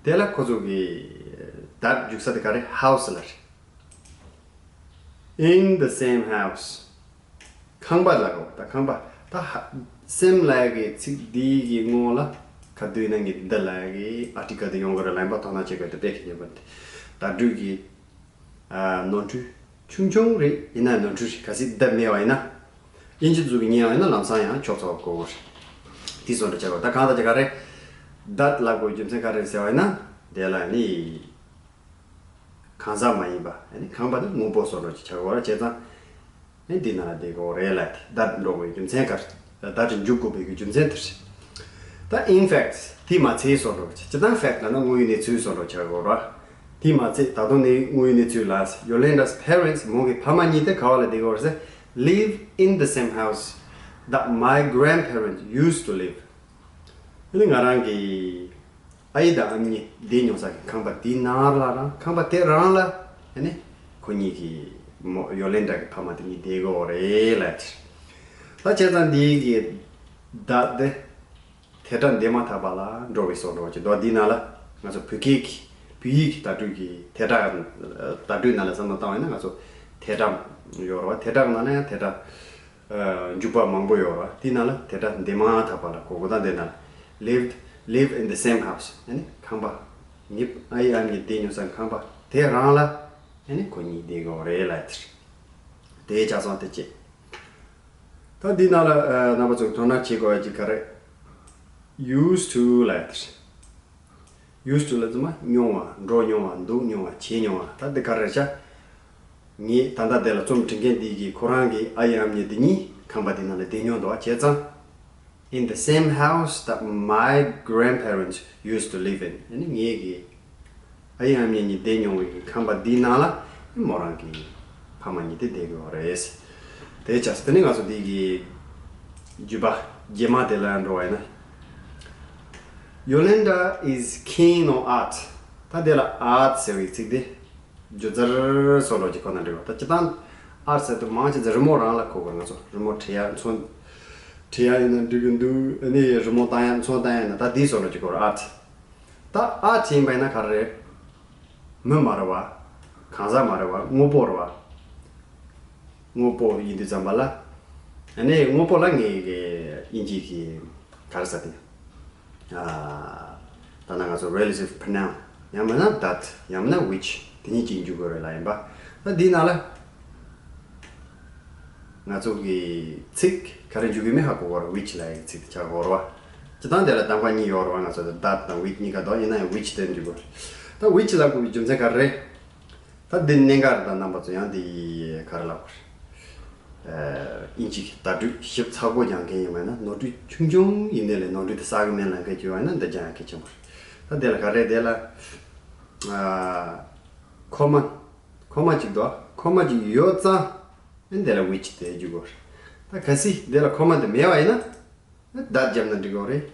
དེ་ལ་ཁོ་ཚོ་གི་that འཇུག་ས་དེ་ག་རེ། house ལ་རེད། In the same house. ཁང་པ་ལ་གོ། ད་ཁང་པ། ད་ཧ་same ལབ་ཡ་གི་ཚིག་འདི་གི་སྔོན་ལ་ག་དུས་ན་ངས་འདི་ལབ་ཡ་གི་ཨ་ཊི་ཀལ་དེ་ཡོང་གི་རེད་ལབ་ཡིན་པ། དོ་སྣང་བྱེད་དགོས། དེ་དཔེ་གི་ཉན་པ་དེ་བརྡ་སྤྲོད་ཀྱི་ཨ་ནོར་འཁྲུལ་ཆུང་ཆུང་རེད། ཡིན་ན་ནོར་འཁྲུལ་རེད། གལ་སྲིད་འདི་མེད་པ་ཡིན་ན། དབྱིན་ཇི་གཟུགས་ཀྱི་ཉན་པ་ཡིན་ན་ལམ་སང་ཡང་ཆོག་ཆོག་གོ་གོ་རེད། དེ་བཟོ་འདྲ་བྱ་དགོས། ད་གང་ལྟར་ཅིག་ག་རེ། that ལབ་དགོས་རྒྱུ་མཚན་ག་རེ་ཟེར་བ་ཡིན་ན། དེ་ལ་ནི་གང་ཟག་མ་ཡིན་པ་ནི་ཁང་པ་ནི་དངོས་པོ་བཟོ་འདྲ་ཅིག་བྱ་དགོས་ར། བྱས་ཙང་ནི་འདི་ན་ལ་བསྡད་དགོས་རེད་ལབ་དེ། that འགྲོ་དགོས་རྒྱུ་མཚན་ག་རེ། that འཇུག་དགོས་པའི་རྒྱུ་མཚན་དེ་རེད། ད་in fact དེ་མ་ཚད་བཟོ་འདྲ་བྱ། སྤྱིར་བཏང་fact ལབ་ན་དངོས་ཡོད་གནས་ཚུལ་བཟོ་འདྲ་བྱ་དགོས་ར། དེ་མ་ཚད་ད་དུང་ནི་དངོས་ཡོད་གནས་ཚུལ་ལ། Yolanda's parents མོ་གི་ཕ་མ་གཉིས་དེ་ག་བ་ལ་བསྡད་ཀྱི་ཡོད་རེད་ཟེར། Live in the same house that my grandparents used to live. ཨ་ནི་ང་རང་གི་ཨ་ཡེ་དང་ཨ་མྱེས་བསྡད་མྱོང་ས་གི་ཁང་པ་དེའི་ནང་ལ་རང་། ཁང་པ་དེ་རང་ལ་ཨ་ནི་ཁོ་གཉིས་ཀྱི་མོ་ཡོ་ལན་ཌ་གི་ཕ་མ་དེ་གཉིས་བསྡད་ཀྱི་ཡོད་རེད་ལབ་དེ། ད་བྱས་ཙང་འདི་གི་that དེ་དེ་སྒྲ་འདས་མ་ཐག་པ་ལ་འགྲོ་བའི་བཟོ་འདྲ་ཅིག་འདུག་འདི་ནང་ལ་ང་ཚོ་བོད་སྐད་ཀྱི་བོད་ཡིག་གི་བརྡ་སྤྲོད་ཀྱི་དེ་སྒྲ། བརྡ་སྤྲོད་ནང་ལ་བསམ་བློ་བཏང་བ་ཡིན་ན་ང་ཚོ་དེ་སྒྲ་ཡོད་རེད་བ། དེ་སྒྲ་ནང་ལ་ཡང་དེ་སྒྲ་ འཇུག་པ་མང་པོ་ཡོད་ར། དེ་ནང་ལ་དེ་འདྲ་འདི་མ་ཐག་པ་ལ་གོ་གོ་ད་འདི་ནང་ལ། lived, live in the same house. ཨ་ནི་ཁང་པ། ངེད་ཨ་ཡེ་ཨ་མྱེས་བསྡད་མྱོང་ས་ཁང་པ་དེ་རང་ལ་ཨ་ནི་ཁོ་གཉིས་བསྡད་དགོས་རེད་ལབ་དེ་རེད། དེ་ཆ་ཚང་དེ་བྱས། ད་འདི་ནང་ལ་ཨ་རྣམ་པ་ཚོས་དོ་སྣང་བྱེད་དགོས་ཡ་གཅིག་ག་རེ། used to ལབ་ཡ་དེ་རེད། used to ལབ་ཚང་མ་མྱོང་བ། འགྲོ་མྱོང་བ། འདུག་མྱོང་བ། བྱེད་མྱོང་བ། ད་འདི་ག་རེ་བྱ། ངས་ད་ལྟ་དེ་ལ་རྩོམ་འབྲི་མཁན་འདི་གིས་ཁོ་རང་གི་ཨ་ཡེ་ཨ་མྱེས་འདི་གཉིས་ཁང་པ་འདི་ནང་ལ་བསྡད་མྱོང་འདུག་བྱས་ཙང་། In the same house that my grandparents used to live in. ཨ་ནི་ངེད་ཀྱི་ཨ་ཡེ་ཨ་མྱེས་གཉིས་བསྡད་མྱོང་བའི་ཁང་པ་འདིའི་ནང་ལ་མོ་རང་གི་ཕ་མ་གཉིས་དེ་བསྡད་ཡོད་རེད། དེ་བྱས་ཙང་དེ་ནས་ང་ཚོ་འདི་གི་བརྗོད་པ་རྗེས་མ་དེ་ལ་འགྲོ་བ་ཡིན་ན། Yolanda is keen on art. ད་དེ་ལ་art ཟེར་བའི་ཚིག་དེ་སྦྱོར་རྩ་སོགས་ལོ་ཅིག་ཁོ་ན་འགྲིག་པ། ད་སྤྱིར་བཏང་art ཟེར་དུས་མང་ཆེ་ཚེ་རི་མོ་རང་ལ་གོ་དགོས། ང་ཚོ་རི་མོ་བྲིས་ཡ་ཚོན་བྲིས་ཡ་ཡིན་ན་འགྲིག་གི་འདུག་ཨ་ནི་རི་མོ་བཏང་ཡ་ཚོན་བཏང་ཡ་ཡིན་ན་ད་དེའི་སོགས་ལོ་ཅིག་གོ་ར་art། ད་art ཡིན་པ་ཡིན་ན་ག་རེ་རེད། མི་མ་རེད་བ། གང་ཟག་མ་རེད་བ། དངོས་པོ་རེད་བ། དངོས་པོ་ཡིན་དུས་ཙམ་པ་ལ། ཨ་ནི་དངོས་པོ་ལ་ངས་ཀྱི་དབྱིན་ཇིའི་གི་ག་རེ་ཟེར་དེ། ཨ། ད་ནང་ང་ཚོ་relative pronoun ཡང་མིན་ན་that ཡང་མིན་ན་which དེ་གཉིས་ཀྱིས་འཇུག་དགོས་རེད་ལབ་ཡིན་པ། ད་འདིའི་ནང་ལ་ང་ཚོ་གི་ཚིག་ག་རེ་འཇུག་གི་མིན་ཧ་གོ་གོ་ར། which ལབ་ཡག་ཚིག་དེ་ཆགས་གོ་ར་བ། སྤྱིར་བཏང་དེ་ལ་གདམ་ག་གཉིས་ཡོད་ར་བ། ང་ཚོ་that དང་which གཉིས་ཀ་འདུག་ཡིན་ན་ཡང་which དེ་འཇུག་གོ་ར། ད་which ལབ་དགོས་པའི་རྒྱུ་མཚན་ག་རེ་རེད། ད་འདི་གནད་འགག་རེད། ད་རྣམ་པ་ཚོ་ཡང་འདི་ག་རེ་ལབ་དགོས་རེད། ཨ། དབྱིན་ཇི་གི་བརྡ་སྤྲོད་ཞིབ་ཚགས་པོ་སྦྱང་མཁན་ཡིན་པ་ཡིན་ན། ནོར་འཁྲུལ་ཆུང་ཆུང་ཡིན་ནའི་ལས་ནོར་འཁྲུལ་དེ་བསགས་གི་མིན་ལབ་མཁན་ཅིག་ཡོད་པ་ཡིན་ན་འདི་སྦྱང་ཡག་གལ་ཆེན་པོ་རེད། ད་འདི་ལ་ག་རེ་རེད། འདི་ལ་ཨ། ཁོ་མ། ཁོ་མ་གཅིག་འདུག་ཁོ་མ་གཅིག་ཡོད་ཙང་། ཨ་ནི་དེ་ལ་which དེ་འཇུག་དགོས་རེད། ད་གལ་སྲིད་དེ་ལ་ཁོ་མ་དེ་མེད་པ་ཡིན་ན། ཨ་ནི་that བརྒྱབ་ན་འགྲིག་གི་རེད།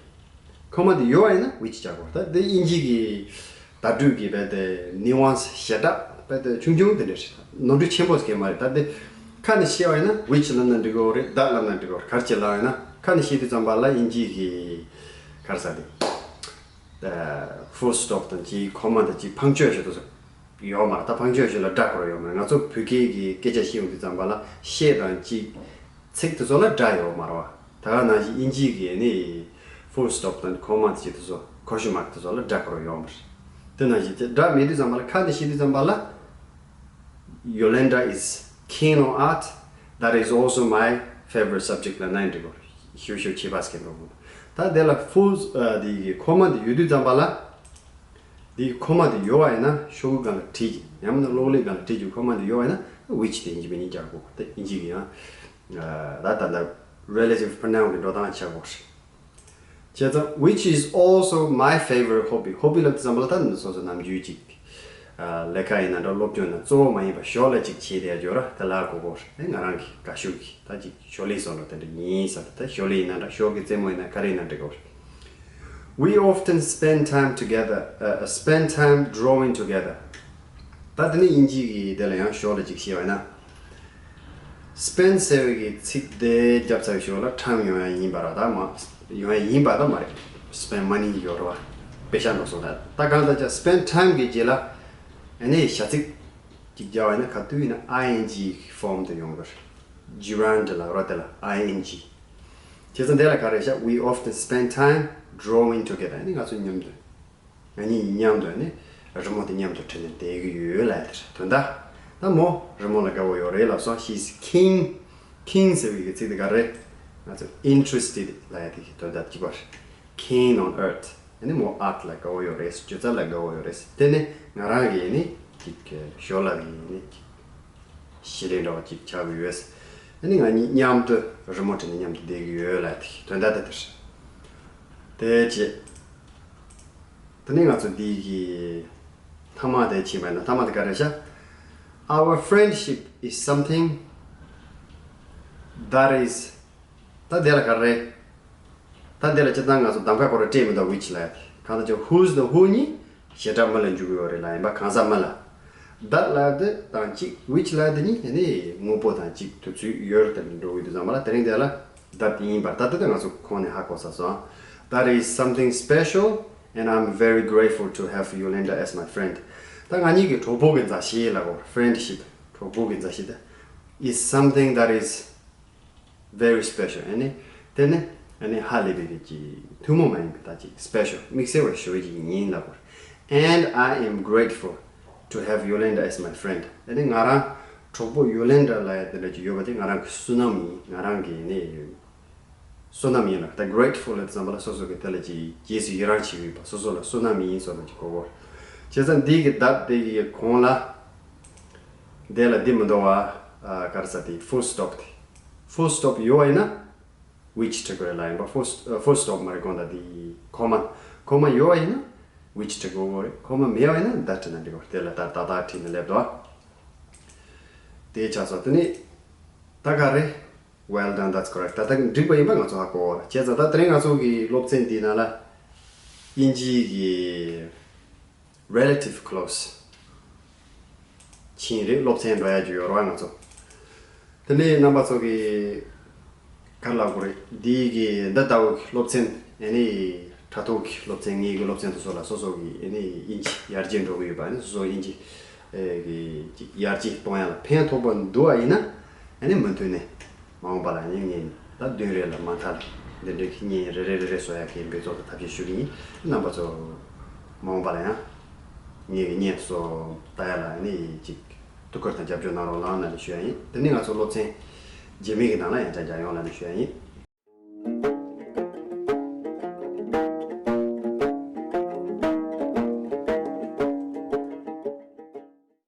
ཁོ་མ་དེ་ཡོད་པ་ཡིན་ན་which བྱ་དགོས་རེད། ད་དེ་དབྱིན་ཇི་གི་བརྡ་སྤྲོད་ཀྱི་རྦད་དེ་nuance ཞེ་དྲག་རྦད་དེ་ཆུང་ཆུང་དེ་འདྲ་རེད། ནོར་འཁྲུལ་ཆེན་པོ་ཟེར་མཁན་མ་རེད། ད་དེ་ཁ་ནས་བཤད་པ་ཡིན་ན་which ལབ་ན་འགྲིག་གི་རེད། that ལབ་ན་འགྲིག་གི་རེད། ག་རེ་བྱེད་ལབ་ཡིན་ན་ཁ་ནས་བཤད་དུས་ཙམ་པ་ལ་དབྱིན་ཇི་གི་ག་རེ་ཟེར་དེ། ཨ། full stop དང་གཅིག comma དང་གཅིག punctuation དེ་ཚོ་ཡོད་མ་རེད། ད་punctuation ལ་སྒྲ་དགོས་རེད་ཡོད་མ་རེད། ང་ཚོ་བོད་སྐད་ཀྱི་སྐད་ཆ་བཤད་ཡོང་དུས་ཙམ་པ་ལ་བཤད་དང་གཅིག་ཚིག་དེ་ཚོ་ལ་སྒྲ་ཡོད་མ་རེད་བ། ད་ག་ནང་བཞིན་དབྱིན་ཇི་གི་ནི་full stop དང་comma དེ་ཚོ་question mark དེ་ཚོ་ལ་སྒྲ་དགོས་རེད་ཡོད་མ་རེད། དེ་ནང་བཞིན་དེ་སྒྲ་མེད་དུས་ཙམ་པ་ལ་ཁ་ནས་བཤད་དུས་ཙམ་པ་ལ། Yolanda is keen on art. That is also my favorite subject ལབ་ན་འགྲིག་གོ། ཞུ་ཞུ་ཆེ་བ་སྐད་འགྲོ་གོ། ད་དེ་ལ་full ཨ། དེ་གི་comma དེ་ཡོད་དུས་ཙམ་པ་ལ། དེ་གི་comma དེ་ཡོད་པ་ཡིན་ན་ཤོག་གུ་སྒང་ལ་བྲིས་ཀྱི་ཡང་མིན་ན་གློག་ཀླད་སྒང་ལ་བྲིས་ཀྱི་comma དེ་ཡོད་པ་ཡིན་ན་which དེ་དབྱིན་ཇི་པ་གཉིས་རྒྱག་གོ། ད་དབྱིན་ཇི་གི་ཡང་ཨ། ད་ད་ལྟ་relative pronoun གི་འགྲོ་སྟངས་ཆགས་གོ། བྱས་ཙང་which is also my favorite hobby. hobby ལབ་དུས་ཙམ་པ་ལ་ད་ནི་སོ་སོ་ནམ་རྒྱུན་ཅིག་ཨ། ལས་ཀ་ཡིན་ན་འདྲ་སློབ་སྦྱོང་ཡིན་ན་གཙོ་བོ་མ་ཡིན་པ་ཞོར་ལ་ཅིག་བྱེད་བསྡད་ཡ་ཡོད་ར། དེ་ལ་གོ་གོ་རེད། ང་རང་གི་དགའ་ཤོས་ཀྱི་ད་ཅིག་ཞོར་ལས་བཟོ་འདྲ་དེ་འདྲ་ཡིན་ས་རེད། ད་ཞོར་ལས་ཡིན་ན་འདྲ་ཞོགས་ཀྱི་རྩེད་མོ་ཡིན་ན་ག་རེ་ཡིན་ན་འགྲིག་གོ་རེད། We often spend time together, uh, spend time drawing together. ད་དེ་ནི་དབྱིན་ཇི་གི་དེ་ལ་ཡང་ཞོར་ལ་ཅིག་བཤད་པ་ཡིན་ན། spend ཟེར་བའི་གི་ཚིག་དེ་བརྒྱབ་ཚར་བའི་ཞོར་ལ་time ཡོང་ཡ་ཡིན་པ་ར། ད་མ་ཡོང་ཡ་ཡིན་པ་ད་མ་རེད། spend money ཡོད་རེད་བ། པེ་ཤ་འགྲོ་སོང་ད། ད་གང་ལྟར་ཀྱང་spend time གི་རྗེས་ལ་ཨ་ནི་བྱ་ཚིག་ཅིག་བརྒྱབ་པ་ཡིན་ན་ག་དུས་ཡིན་ན་ing form དུ་ཡོང་གི་རེད། gerund ལ་རོ་དེ་ལ་ing། བྱས་ཙང་དེ་ལ་ག་རེ་བྱ། We often spend time drawing together. ཨ་ནི་ང་ཚོ་མཉམ་དུ། ང་གཉིས་མཉམ་དུ་ནི་རི་མོ་དེ་མཉམ་དུ་བྲིས་ནས་བསྡད་ཀྱི་ཡོད་ལབ་དེ་རེད། དོན་དག་ད་མོ་རི་མོ་ལ་དགའ་བོ་ཡོད་རེད་ལབ་སོང་། She's keen. keen ཟེར་བའི་གི་ཚིག་དེ་ག་རེད། ང་ཚོ་interested ལབ་ཡ་དེ་གི་དོན་དག་གཅིག་པ་རེད། keen on art. ཨ་ནི་མོ་art ལ་དགའ་བོ་ཡོད་རེད། སྤྱོད་རྩ་ལ་དགའ་བོ་ཡོད་རེད། དེ་ནི་ང་རང་གི་ནི་ཅིག་ཞོར་ལ་གི་ནི་ཅིག་ཞི་ལི་འདྲ་བ་ཅིག་ཆགས་ཀྱི་ཡོད། ཨ་ནི་ང་གཉིས་མཉམ་དུ་རི་མོ་བྲིས་ནས་མཉམ་དུ་བསྡད་ཀྱི་ཡོད་ལབ་དེ་གི་དོན་དག་དེ་དེ་རེད། དེ་རྗེས། དེ་ནས་ང་ཚོ་འདི་གི་མཐའ་མ་དེ་ཕྱིན་པ་ཡིན་ན། མཐའ་མ་དེ་ག་རེ་བྱ། Our friendship is something that is. ད་དེ་ལ་ག་རེ། ད་དེ་ལ་སྤྱིར་བཏང་ང་ཚོ་གདམ་ཁ་ཁོ་ར་སྤྲད་མི་འདུག which ལ། གང་ལྟར་ཀྱང་whose དང་who གཉིས་བྱེ་བྲག་མི་ལ་འཇུག་གི་ཡོད་རེད་ལབ་ཡིན་པ། གང་ཟག་མི་ལ། that ལབ་དེ་དང་གཅིག which ལབ་དེ་གཉིས་དེ་ནི་དངོས་པོ་དང་གཅིག་དུས་ཚོད་ཡོལ་དུ་འགྲོ་གི་དུས་ཙམ་པ་ལ། དེ་རིང་དེ་ལ་that ཡིན་པར་ད་ལྟ་དེ་ང་ཚོ་ཁོང་ནས་ཧ་གོ་ཚར་སོང་། That is something special and I'm very grateful to have Yolanda as my friend. ད་ང་གཉིས་ཀྱི་གྲོགས་པོ་གི་མཛའ་བཤེས་ལ་གོ། friendship གྲོགས་པོ་གི་མཛའ་བཤེས་དེ། is something that is very special. ཨ་ནི་དེ་ནི་ཨ་ནི་ཧ་ལས་པའི་གི་ཐུན་མོང་མ་ཡིན་པའི་ད་ཅིག་special དམིགས་བསལ་བའི་ཞུ་བ་ཅིག་ཡིན་ལབ་པ། And I am grateful to have Yolanda as my friend. ཨ་ནི་ང་རང་གྲོགས་པོ་ཡོ་ལན་ཌ་ལབ་ཡ་དེ་འདྲ་ཅིག་ཡོད་པ་དེ་ང་རང་གི་བསོད་ནམས་ཡིན། ང་རང་གི་ནི་བསོད་ནམས་ཡིན་ལ། ད་grateful ལབ་དུས་ཙམ་པ་ལ་སོ་སོ་གི་དེ་ལ་ཅིག་རྗེས་སུ་ཡི་རང་བྱེད་ཀྱི་ཡོད་པ། སོ་སོ་ལ་བསོད་ནམས་ཡིན་བསམ་པ་ཅིག་གོ་གོ། བྱས་ཙང་འདི་གི་ད་དེ་གི་གོང་ལ་དེ་ལ་འདི་མི་འདུག་བ། ཨ་ག་རེ་ཟེར། དེ་full stop དེ། full stop ཡོད་པ་ཡིན་ན་which བྲི་དགོས་རེད་ལབ་ཡིན་པ། full st- ཨ་full stop མ་རེད། གོང་ད་དེ་comma comma ཡོད་པ་ཡིན་ན་which བྲི་དགོས་རེད། comma མེད་པ་ཡིན་ན་that བྲིས་ན་འགྲིག་གོ། དེ་ལ་ད་ད་ད་བྲིས་ནས་སླེབས་འདུག་དེ་ཆགས་སོང་། དེ་ནི་ད་ག་རེ། Well done, that's correct. ད་ལྟ་འགྲིག་པ་ཡིན་པ་ང་ཚོ་ཧ་གོ་བ་རེད། བྱས་ཙང་ད་དེ་རིང་ང་ཚོ་གི་སློབ་ཚན་འདིའི་ནང་ལ་དབྱིན་ཇིའི་གི་relative clause ཕྱིན་རེད། སློབ་ཚན་འགྲོ་ཡ་རྒྱུ་ཡོད་རེད་བ་ང་ཚོ། དེ་ནས་རྣམ་པ་ཚོ་གི་ག་རེ་ལབ་དགོས་རེད། འདིའི་གི་འདི་ལྟ་བུ་གི་སློབ་ཚན་ཨ་ནི་དྲ་ཐོག་གི་སློབ་ཚན་ངེད་ཀྱི་སློབ་ཚན་དེ་ཚོ་ལ་སོ་སོ་གི་ཨ་ནི་དབྱིན་ཇི་ཡར་རྒྱས་འགྲོ་གི་ཡོད་པ། ཨ་ནི་སོ་སོ་དབྱིན་ཇི་ཨེ་གི་ཅིག་ཡར་རྒྱས་གཏོང་ཡ་ལ་ཕན་ཐོགས་པ་འདུག་པ་ཡིན་ན། ཨ་ནི་མུ་མཐུད་ནས་མ་འོངས་པ་ལ་ཨ་ནི་ངས་ད་བདུན་རེ་ལ་མ་མཐའ་ལ་འདི་འདྲའི་གི་བརྙན་རེ་རེ་རེ་རེ་བཟོ་ཡ་གི་འབད་རྩོལ་དང་ཐབས་ཤེས་ཞུ་གི་ཡིན། རྣམ་པ་ཚོ་མ་འོངས་པ་ལ་ཡང་ངེད་ཀྱི་བརྙན་སོགས་ལྟ་ཡ་ལ་ཨ་ནི་ཅིག་ཐུགས་ཁུར་དང་རྒྱབ་སྐྱོར་གནང་རོགས་གནང་ལབ་ནས་ཞུ་ཡ་ཡིན། དེ་ནས་ང་ཚོ་སློབ་ཚན་རྗེས་མའི་གི་ནང་ལ་ཡང་བསྐྱར་མཇལ་ཡོང་ལབ་ནས་ཞུ་ཡ་ཡིན།